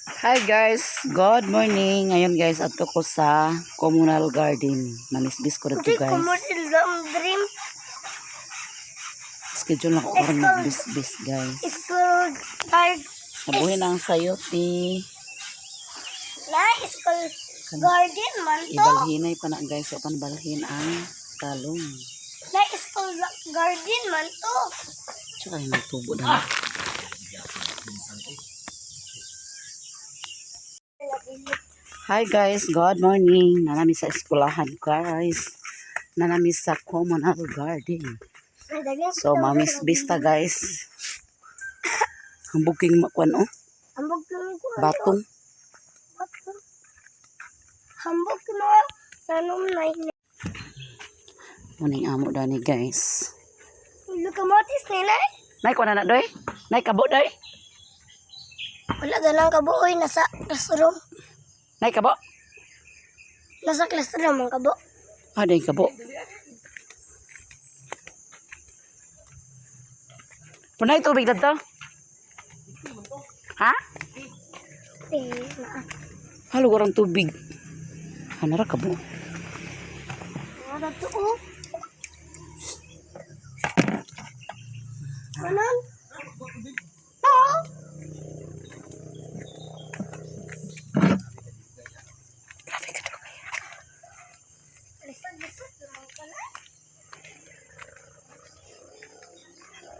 Hi guys, good morning. Ngayon guys, adto ko sa communal garden. Mamisbis ko dito Hindi guys. ko mo dream. Schedule na ko karon magbisbis guys. School guard. Nabuhin ang sayote. Na, school garden man to. Ibalhinay pa na guys, so pan balhin ang talong. Na, school garden man to. Tsaka yung nagtubo na. Hi guys, good morning. Nanami sa eskulahan guys. Nanami sa communal garden. So, mamis bista guys. Ang buking makuan oh. Hambog ko. Batong. Hambog ko tanom na ini. Muning amo dani guys. Lukamotis nila. Nay kuan na doy. Nay kabo doy. Wala ganang kabuoy nasa classroom. Nay kabo. Nasa classroom ang kabo. Ah, day kabo. Punay tubig dadto. Ha? Eh, naa. Halo warang tubig. Hanara kabo. Ano to oh? Kanan? Oo. Grabe ka daw kaya. Lisod-lisod naman ka na.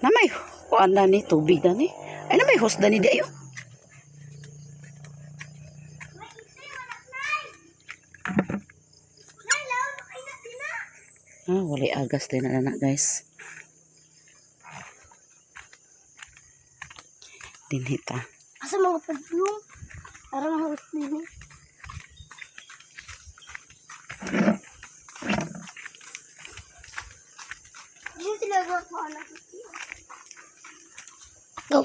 Na may kuan na ni tubig na ni. Ay na may host na ni di ayo. Nay, laon kay na tina. Ah, walay agas din na na guys. Dinhita. Asa mga perfume? Para mahurot din eh. Hindi sila gawa anak. Go.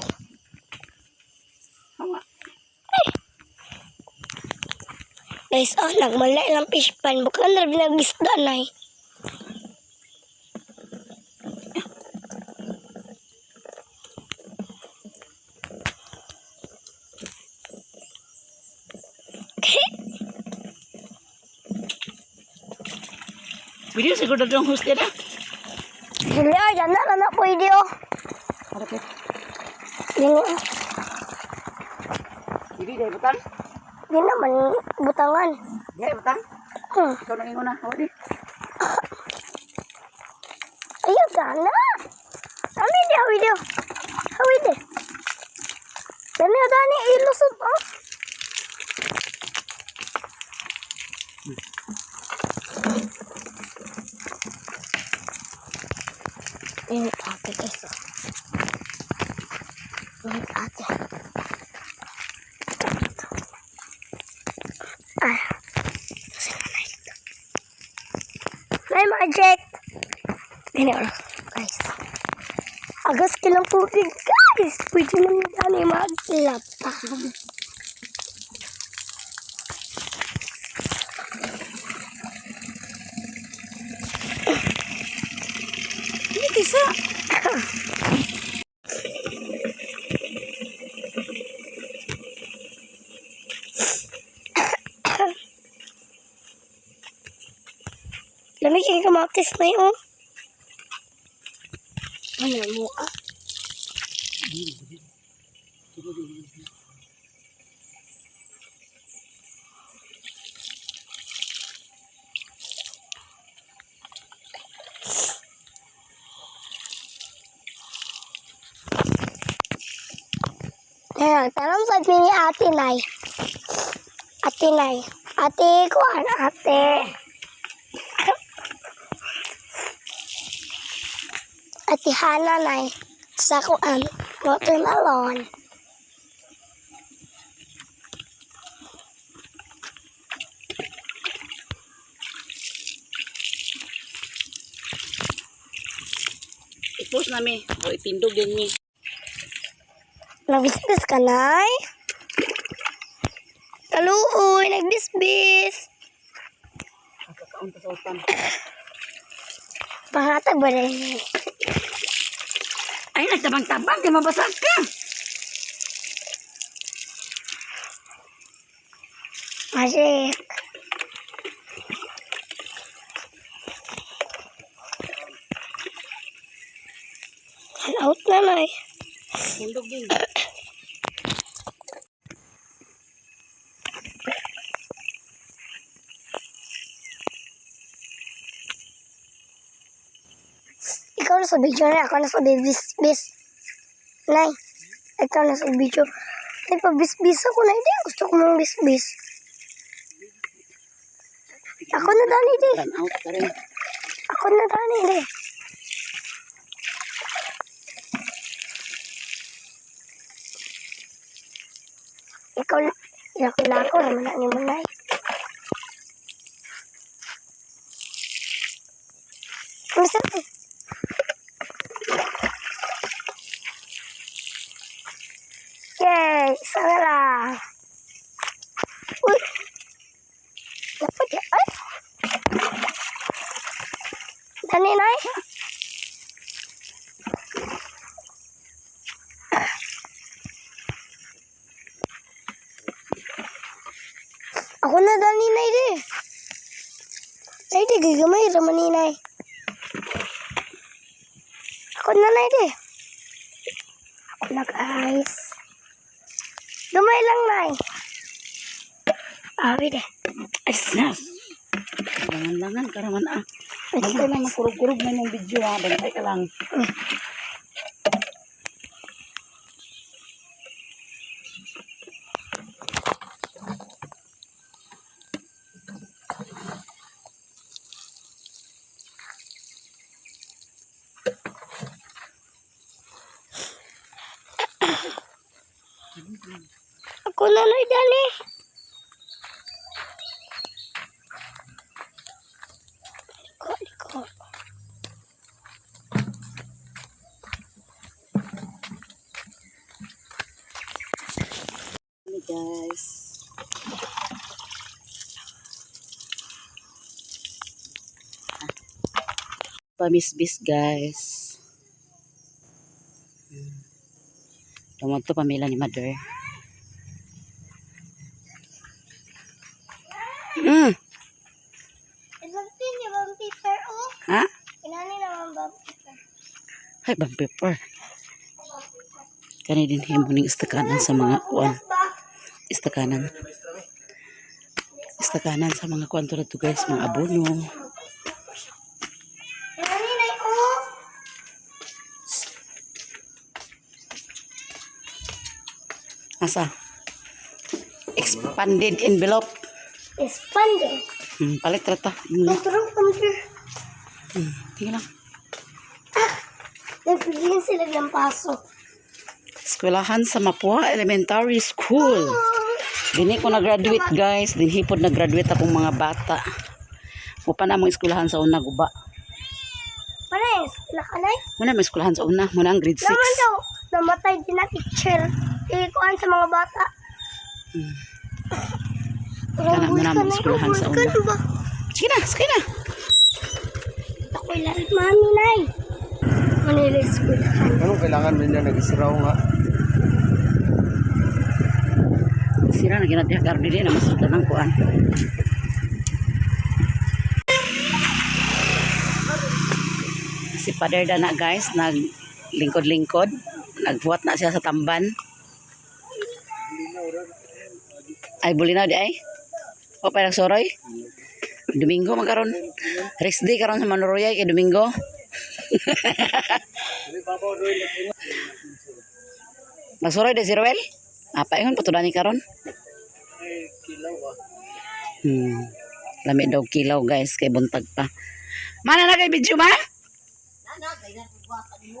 Awa. Guys, oh, nagmala ilang fish pan. Bukan na binagisda na eh. Video siguro dong host na. Dili ay, yan na na pwede oh. Harap. Dili, ah. Dili dai butang. Di naman butangan. Dai butang. Ikaw nang ingon na. Awa di. Ayaw gana. Ami di, awi di. Awi di. Dani, dani, ilusot oh. Init ate guys. Oh. Init ate. Ah. Kasi na ito. May magic. Dini ulo, guys. Agas kilang tubig, guys. Pwede naman dani maglaba. Dili kaysa. Lamig kay kamatis na yun. Ano mo ah? Ayan, tanong sa ni Ate Nay. Ate Nay. Ate, kuhan, ate. Ate Hana Nay. Sa kuan, watermelon. I-post na mi. O itindog din mi. Nagbisbis ka, Nay? Kaluoy, nagbisbis. Kakaon ta sa utan. Pangatag ba rin? Ay nagtabang-tabang kay mabasag ka. Magic. Out na, Nay. Tindog din. Ikaw na sa video na. Ako na sa bis-bis. Nay, ikaw na sa video. Ay, pabis-bis ako na. Hindi, gusto ko mong bis-bis. Ako na dani, di. Run out ka rin. Ako na dani, di. Ikaw, ilako-lako, raman na ni mo, Nay. Masa, yay! Isa na lang. Uy! Dapat ya. Ay! Dani, Nay. Ako na dani, Nay, di. Nay, di. Gigamay, raman ni Nay. Ako na, Nay, di. Ako na, guys. Gamay lang, Nay. Ah, wait eh. Ay, nas. Langan-langan ka naman ah. Wait, Basta na makurog-kurog na yung video ha. Bantay ka lang. Ako na, Nay, dali. Liko, liko. Hey guys. Pamisbis guys. Tumod to pamilya ni Mother. Ibang pin, ibang paper, oh. Ha? Inani naman bang paper? Ay, bang paper. Kani din himo ning istakanan sa mga kuan. Ba? Istakanan. Istakanan sa mga kuan to guys, mga abono. Inani, Nay, oh. Asa? Expanded envelope. Expanded. Palit ra ta. Nagturong computer. Tingnan lang. Nagpigilin sila ng paso. Eskwelahan sa Mapua Elementary School. Dini ko na-graduate guys. Dinhi pod na-graduate akong mga bata. Mo pa na among eskwelahan sa una guba. Pares, nakanay. Muna may eskwelahan sa una, muna ang grade 6. Naman daw, namatay din na teacher. Ikuan sa mga bata. Kana muna Rumble among eskwelahan sa ka una. na ba? Sige na, sige na. Ako lahat, mami, nay. Manila School. Anong kailangan nila nag-isiraw nga? Sira na ginadiha karon dili na masudlan ang kuan. Si Father Dana guys, nag lingkod-lingkod, nagbuhat na siya sa tamban. Ay bulinaw di ay. O pa soroy. Domingo man karon. Rest day karon sa Manoroyay kay Domingo. Magsuroy de si Ruel? Apa ingon patulani karon? Lami daw kilaw guys kay buntag pa. Mana na kay video ma?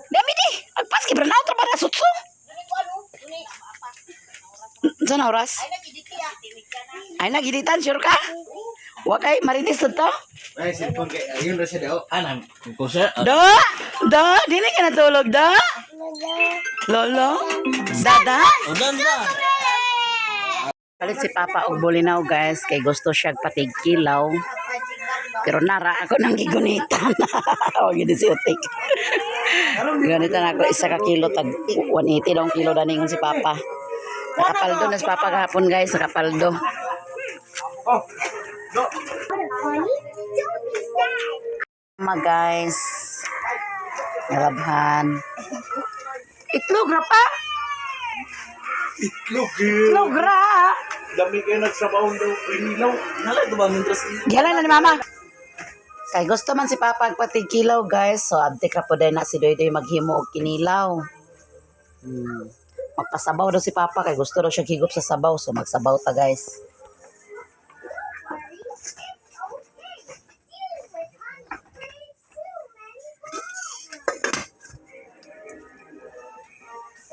Dami di. Agpas kay branaw tra para sutso. Saan oras? Ay nagiditan sure ka? Wa kay marites to? Ay, cellphone kay ayun ra siya daw. Anang ko sir. Do! Do! Dili ka natulog, do? Lolo? Dada? Udan ba? Palit si Papa og bulinaw guys kay gusto siya patig kilaw. Pero nara ako nang gigunitan. O gid si Utik. Gunitan ako isa ka kilo tag 180 daw ang kilo daningon si Papa. Nakapaldo na si Papa kahapon guys, nakapaldo. Oh. Do. Honey, don't be sad. Ma guys. Nalabhan. Itlog ra pa. Itlog. Itlog ra. Dami kayo nagsabaw daw. Inilaw. Nala ito ba ang interest? Gihalay na ni mama. Kay gusto man si Papa agpatig kilaw guys. So abtik ra po dahil na si Doydoy maghimo og kinilaw. Magpasabaw daw si Papa kay gusto daw siya higop sa sabaw. So magsabaw ta guys.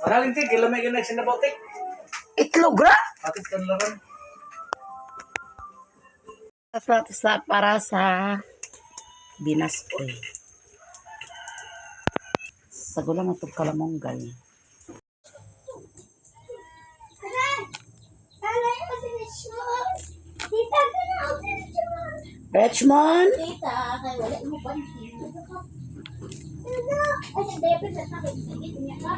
Manaling tik, ilamay kayo nagsinabaw tik. Itlog ra. Atit kanlaran. Sa para sa binaspoy. Sa gula na itong kalamonggay. Aray! Aray, ako si Richmond! Tita, gana ako si Richmond! Richmond! Tita, kay wala mo pansin. Tita! Ay, sa diaper sa sakit. Sakit niya ka.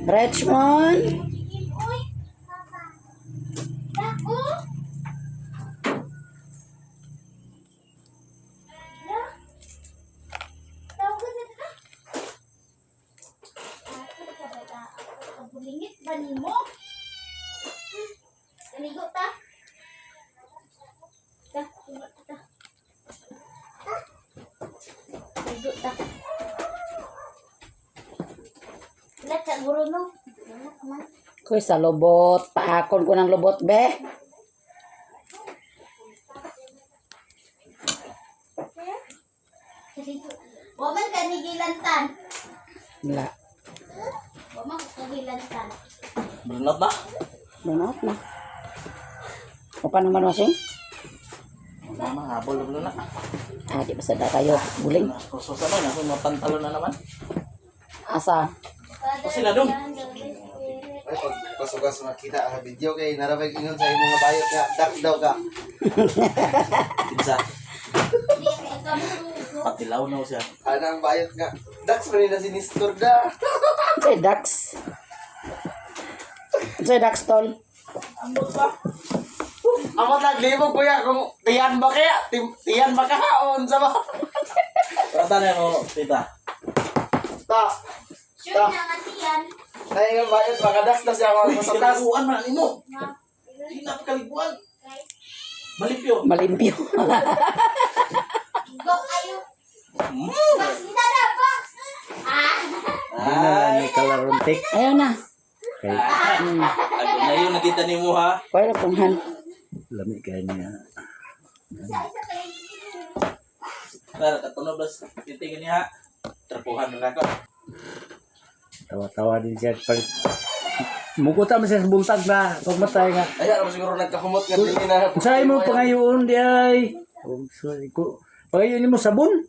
Richmond! Chicken, uy! Papa. Dako! Ya. Tawag ko sa ka. Ah, sa bata. Ang bulingit ba nimo? Naligo ta. Ta, ligo ta. Ligo ta. Lahat sa guro no. Man. Kuy, sa lobot. Paakon ko ng lobot, be. Waman ka ni gilantan. Wala. Waman ka gilantan. Brunot ba? Lunot na. O paano man wasing? Mama, habol na na. Ah, di ba sa da kayo? Buling. Kususa na, ako mapantalo na naman. Asa? O sila dong. Ay, pag kasugas makita ang video kay narabay ingon sa imong mga bayot nga dak daw ka. Kinsa. Patilaw na siya. Ana ang bayot nga. Dax pa nila si Nestor da. Say, Dax. Say, Dax, tol. Amo naglibog kuya kung tiyan ba kaya? Tiyan ba ka o unsa ba? Prata na mo, tita. Ta. Sure na nga siyan. Ay nga bayot baka dax na siya mga kasugas. Kaliguan man nimo. Di na kaliguan. Malipyo. Malimpyo. Go ayo. Box na na box. Ah. Ay, kalarontik. Ayaw na. ako na yun nakita nimo ha. Pwede punghan. Lami kay niya. Isa isa kay. Para katunog bas iti gani ha. Trapuhan na ako. Tawa-tawa din siya. Pag mukuta man siya sa buntag na pagmatay nga. Ay, ano siguro nagkakumot nga dili na. Unsay mo pangayoon di ay? Sorry ko. Pangayoon nimo sabon.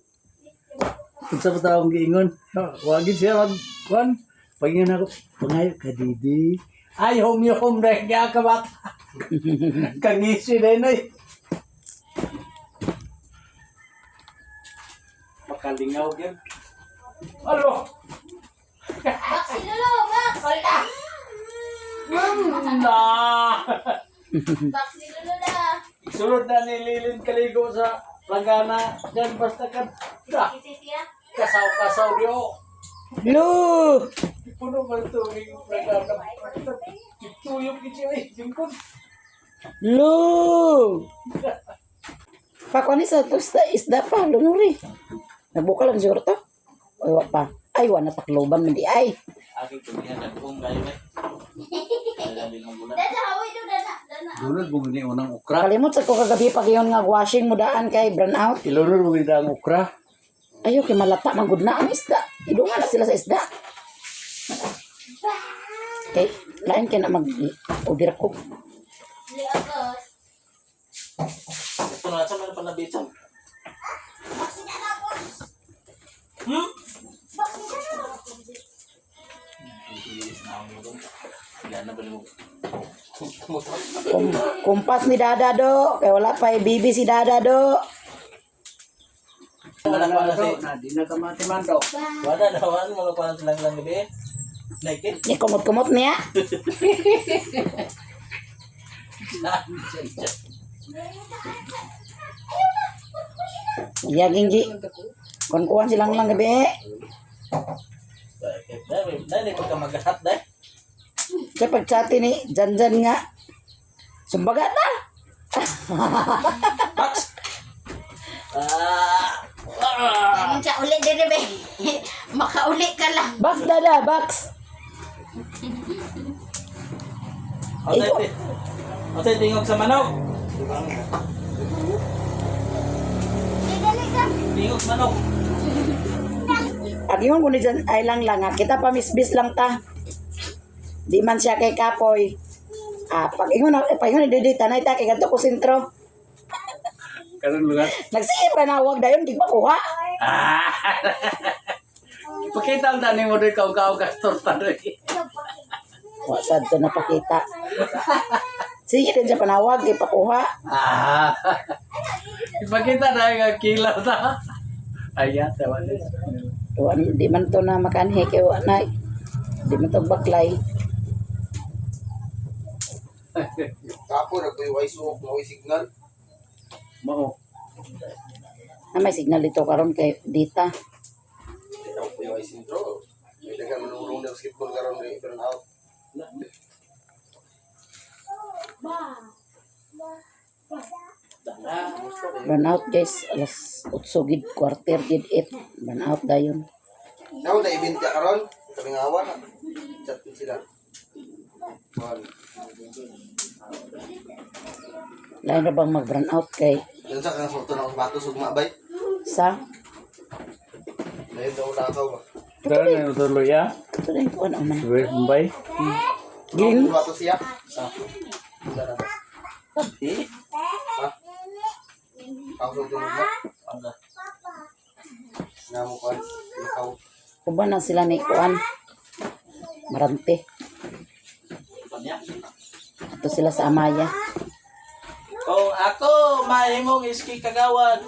Unsa pa taong giingon? Wagin siya mag kuan. Pangayon ako, pangayo ka didi. Ay home yo home na nga ka bata. Kangisi na noy. Makalingaw gyud. Alo. Box si Lolo, box. Wala. Na. Box si Lolo na. Sulod na ni Lilin Kaligo sa Lagana. Diyan basta ka. Da, Kasi siya. kasaw-kasaw diyo. Lu! Puno ba ito yung Lagana? Tuyok iti ay jingkon. Lu! Pakuan sa to sa isda pa, lunuri. Nagbuka lang siguro to. Ay, wa pa. Ay, wa na takloban man di ay. Aking tumihan na kung kayo eh. Dala din ang bulan. Dada haway do dada. Dada. Lunod mo ni unang okra. Kalimot sa ko kagabi pag iyon nga washing mo daan kay brown out. Ilunod mo ni ang okra. Ayo kay malata man gud na ang isda. Idungan na sila sa isda. Kay lain kay na mag order ko. Liagos. Ito na sa mga panabitan. Box si dada box. Hmm? Box si dada. Wala na ba nimo? Kumpas ni Dada do, kay wala pa bibi si Dada do. Wala pa na si. Na di na ka matimando. Wala na wala mga kuan silang lang gabi. Naked. Ni kumot-kumot niya. Iya ginggi. Kon kuan silang lang gabi. Dahil dahil pagka magahat dahil. Sa pagchati ni Janjan nga. Sumbaga na. Max. Ah. Ah. Ayun siya, uli din be. Makauli ka lang. Box dada, box. Otay, otay tingog sa manok. Tingog manok. Agingon ko ni Jan ay lang lang nga kita pa misbis lang ta. Di man siya kay Kapoy. Ah, pag ingon na, pag ingon ni Dede tanay ta kay kadto ko sentro. Karon lugar. Nagsige pa na wag dayon di makuha. Ah. Ipakita ang dani mo doy kaw-kaw gastor ta doy. Wa sad to napakita. Sige din siya panawag kay pakuha. Ah. Ipakita na nga kilaw ta. Ayan, tawa na. Wa di man to na makanhi kay wa na. Di man to baklay. Kapo nagkuy suok mo signal. Mao. Na may signal dito karon kay dita. Nagkuy sintro. May daghan manurong na basketball karon kay burn out. Run out guys, alas 8 gid quarter gid 8. Run out dayon. Naon na event ka karon? Kalingawan na. Chat din sila. Kuan. Lain ra bang mag run out kay Yun sa kanang sultan ako sa bato sugma bay. sa Lain daw lakaw ba. Dara na tuloy ya. ito na yung kuan oh, man. Bombay. Green Sa bato siya. Sa. Wala na ba? Eh. Ha? Ako sultan mo. Pangga. Namo kuan. Lakaw. Uban na sila ni kuan. Marante. Panya. Ito sila sa Amaya. Kung ako mahimong iski kagawad.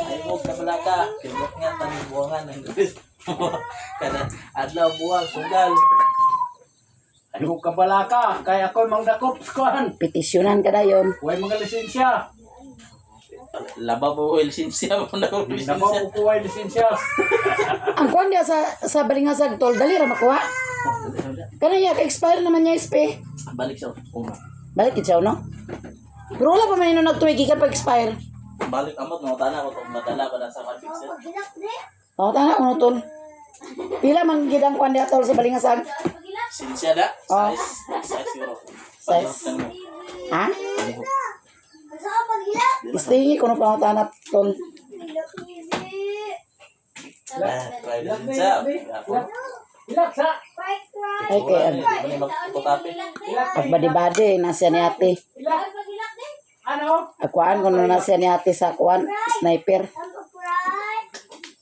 Mahimong kabalaka. Kimot nga taning buwangan ng gabi. Kada adlaw buwang sunggal. Ayaw ka balaka, kay ako'y mangdakop kuan. Petisyonan ka dayon. Huwag mga lisensya. Laba mo oil lisensya mo na ko Nako lisensya. ko kuway lisensya. Ang kuan niya sa Balingasag tol dali ra makuha. Kana ya expire naman niya SP. Balik sa una. Balik gid siya no. Pero wala pa man yun nagtuwig gikan pag expire. Balik amot mga tana ko tong madala ba na sa mabigset. Oh, tana kuno tol. Pila man gid ang kuan diha tol sa Balingasag? Lisensya da. Oh. Size size siguro. Size. Ha? Istingi kuno pa tana tol. Ah, try lisensya. Ako. Ilak sa. Ay kay Di ba ni magputapi? pag badi-badi na siya ni ate. Ano? Akuan kuno na siya ni ate sa kuan sniper.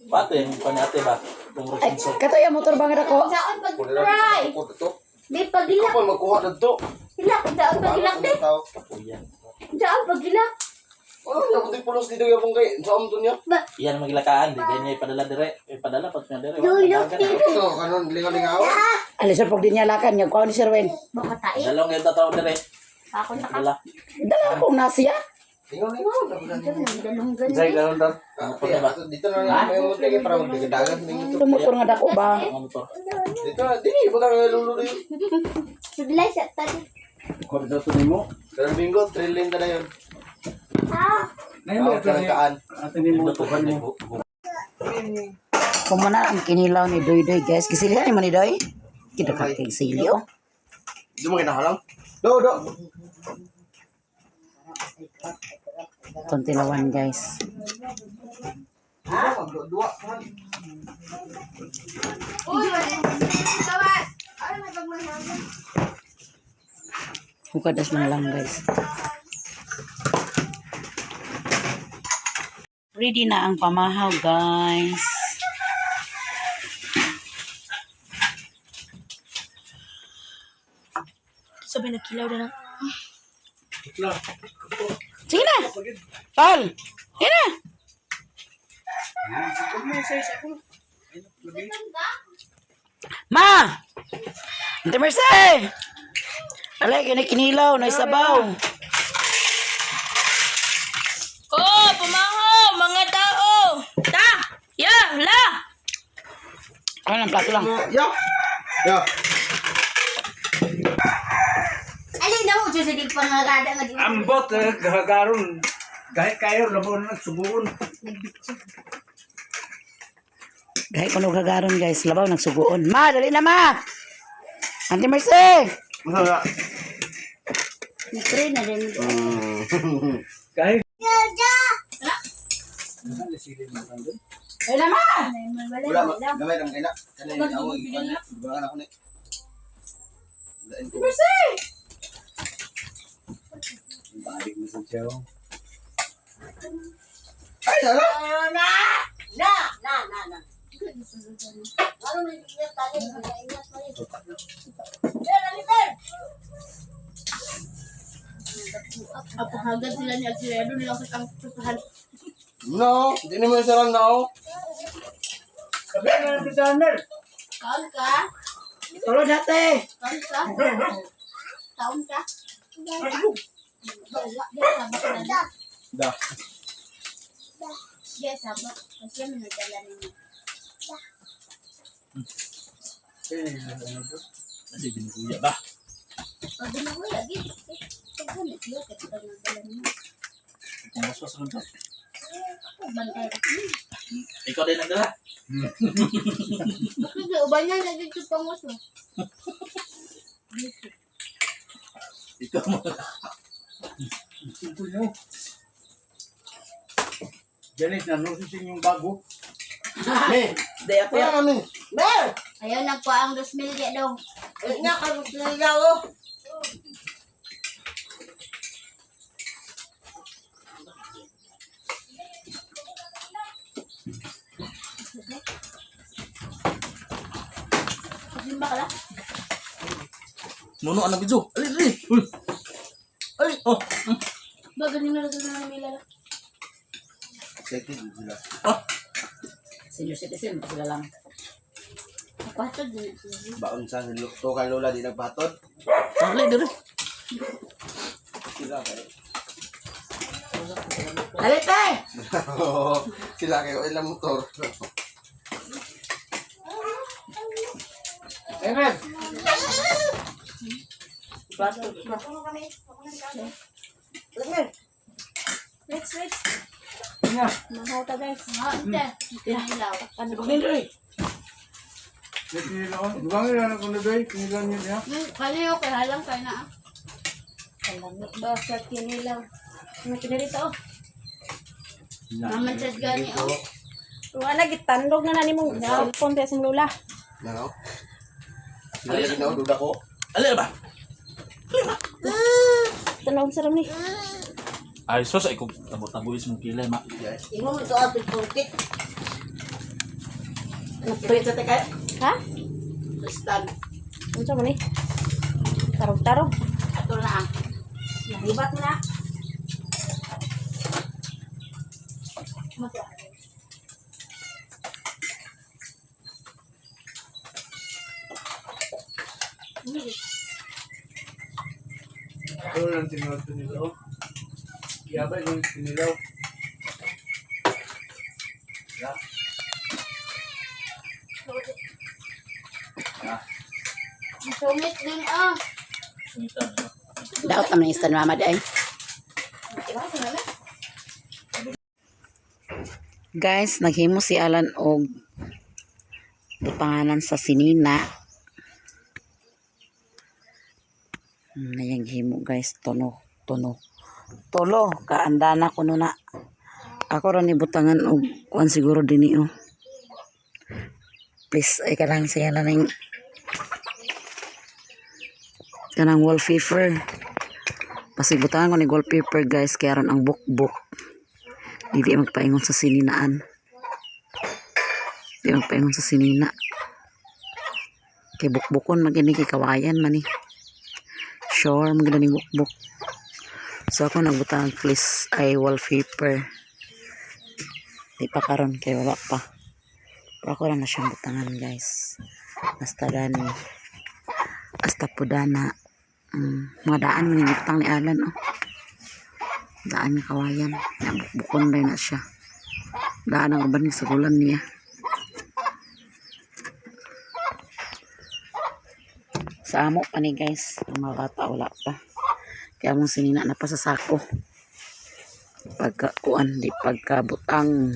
Pato yung pan ate ba? Kung Ay, lisensya. kato yung motor bangad ako. Saan Kuan na pag-cry? ko dito. Di pagilak. Ikaw pa magkuha dito. Hilak, saan pagilak di? Tao. Kapuyan. Saan pagilak? Ano na puti pulos dito yung kay sa amton niya. Iyan magilakaan, di ganyan ipadala dire. Ipadala pag nga dire. Lulo. Ito kanon lingaw-lingaw. Alisod pag di niya lakan, nga kuha ni Sir Wen. Baka tae. Dalawang yung tataw dire. Ako na ka. Dala. Dala akong nasiya. Lingaw-lingaw. Dalunggan. Zay galon dar. Dito na lang may munti kay para magdagagan ning Ito motor nga dako ba? Ang motor. Dito na dili ba nga lulo dito. Sudlay sa tali. Ko dito nimo. Karon bingo, trail lane na yun. Nay mo Tawag ka ng kaan. Ate nimo tukan mo. Kumana ang kinilaw ni Doy Doy guys. Kisilihan ni mo ni Doy. Kita ka kay sili oh. Di mo kinahalang? Do, do. Itong tilawan guys. Dua, dua. Hukadas na lang guys. Ready na ang pamahaw guys. Sabi nagkilaw na lang. Sige na! Tol! Sige na! Ma! Ante Mercy! Alay, kini kinilaw, na isabaw. Oh, pumaho, mga tao. Ta, ya, la. Ano lang, plato lang. Ya. Ya. Alin na mo, sa di pangagada nga di. Ambot eh, gagaron. Kahit kayo labo na subuon. Gahi ko nung gagaron guys, labaw nagsuguon. Ma, dali na ma! Auntie Mercy! Wala. Nag-pray na rin. Kahit Dali na ma! Wala ma. Gamay lang kay na. Kanay ako ikan. Bubangan ako ni. Dain ko. balik mo sa tiyaw. Ay, ala. Na, na, na. Apahagad sila ni Agsiredo nila sa kang pusahan. No, di na mo saran na oh. Sabi na ng designer. Kaon ka? Tulod dati! Kaon ka? Kaon ka? Wala, di sabak na. Da. Di sabak. Kasi manadala ninyo. Kasi binuguya ba? Pag ginawa lagi, pag ganit siya, kasi pag nagdala ninyo. Kung mas ron to. Bantay. Ikaw din nagdala. Kasi uban niya lagi sa pangus mo. Ikaw mo. Ito nyo. Janet, nanusin sa inyong bago. Me. Di ako Wala kami. Ayaw nagkuha ang 2,000 ya daw. Simba ka lang. Nuno ang video. Ali, ali. Uy. Ali, oh. Ba, ganun na lang na nila. Excited sila. Senior citizen, sila lang. Nagpatod din sila. Baon sa lukto kay Lola di nagpatod. Ali, dire. Sila kay. Dali te! Sila kay ilang motor. Amen. Wait, wait. Nga. Mahota guys. Mahota. Kinilaw. Ano ko? Kinilaw. Duwangin na ako na doy. Kinilaw niya niya. Kaniyo, kaya lang kaya na. Kalamit ba sa kinilaw? Ano kinilito oh? Naman sa gani oh. Wala gitandog na na nimong cellphone sa lula. Nano? Sila lagi na duda ko. Ali ba? Tanawon sa ni. Ay, sus, ay kung tabo-tabo is mong kilay, ma. Nagprit sa teka. Ha? Tristan. Unsa man ni? Tarog-tarog. Ato na ang. Nahibat na. Ito lang tinilaw tinilaw. Yabay yung tinilaw. Ya. Sungit din ah. Sungitan. Daot naman yung istan mama di ay. Guys, naghimo si Alan og butanganan sa sinina. Nayang himo guys, tono, tono. Tolo, kaandana kuno na. Ako ra ni butangan og kuan siguro dinhi oh. Please, ay kanang siya na ning kanang wallpaper. Pasig butangan ko ni wallpaper guys kaya ron ang bukbuk. Dili magpaingon sa sininaan. Dili magpaingon sa sinina. Kay bukbukon man gini kay kawayan man ni. Sure man gini bukbuk. So ako nagbutang please ay wallpaper. Di pa karon kay wala pa. Pero ako lang na siyang butangan guys. Hasta gani. Hasta pudana. Mga daan man yung ni Alan, oh. Daan nga kawayan. Nabukbukon rin na siya. Daan ang uban sa gulan niya. Sa amo pa ni guys. Ang mga bata wala pa. Kaya mong sinina na pa sa sako. Pagka kuan, di pagkabutang.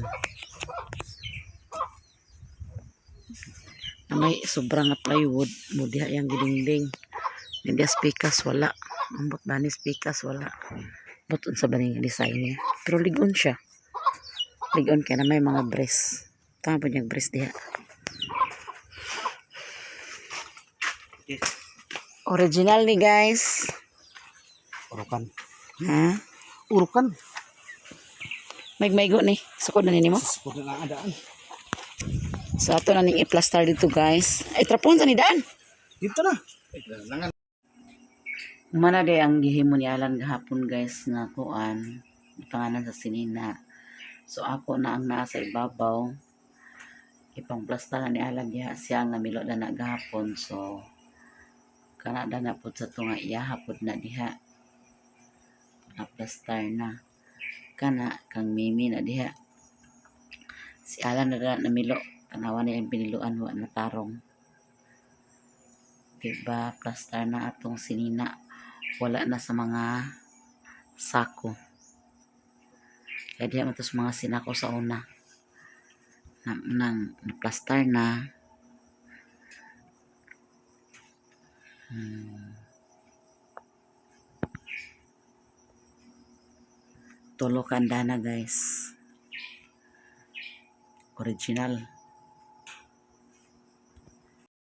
Na may sobrang nga plywood. Mo diha yang gidingding. Hindi speakers wala. Ambot ba ni speakers wala. Buton sa baning design niya. Pero ligon siya. Ligon kaya na may mga brace. Tama po niyang brace diha. Original ni guys. Urukan. Ha? Urukan. May ni. Sukod na nini mo. Sukod na ang daan. So ato na ning i-plaster dito guys. Ay trapon sa ni daan. Dito na. Mana day ang gihimo ni Alan gahapon guys nga kuan pangalan sa sinina. So ako na ang naa sa ibabaw. Ipangplasta na ni Alan diha siya ang namilo na na gahapon. So kana na na pud sa tunga iya hapod na diha. Na-plaster na. Kana kang Mimi na diha. Si Alan na na namilo. Tanawa niya ang piniluan wa na tarong. Diba, plaster na atong sinina wala na sa mga sako. Kaya diha man to sa mga sinako sa una. Na, nang na-plaster na. Tulo ka andana guys. Original.